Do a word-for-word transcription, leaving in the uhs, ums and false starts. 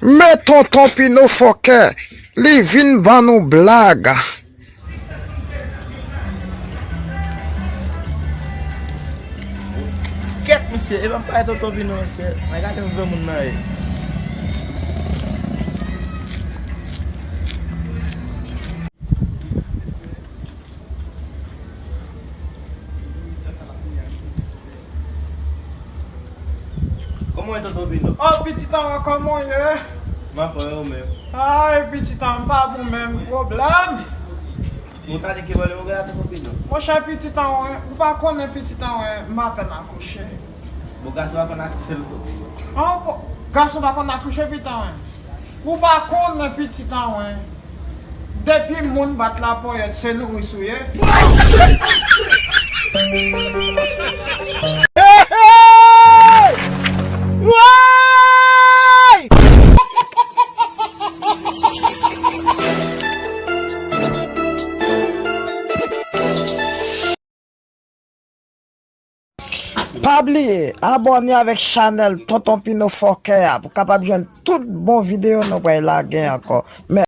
Men Tonton Pino fòkè, li vin ban nou blag. Kèt, mesye, e pa m pale Tonton Pino, mesye. Mwen gade yon granmoun nan ye. Kòman w ye, Tonton Pino? Oh, pitit an, kòman w ye? M anfòm, e ou menm? Ay, pitit an, m pa bon menm. Pwoblèm? Ou ta di ke vòlè mwen la, Tonton Pino? Monchè, pitit an, ou pa konnen, pitit an, m apèn akouche. Bon, gason pa konn akouche, Tonton Pino. An, gason pa konn akouche, pitit an. Ou pa konnen, pitit an, wen. Depi moun bat laponyèt, se nouris ou ye. Pa bliye abòne avèk chanèl Tonton Pino Fòkè a pou w kapab jwenn tout bon videyo nou pral lage ankò. Mèsi.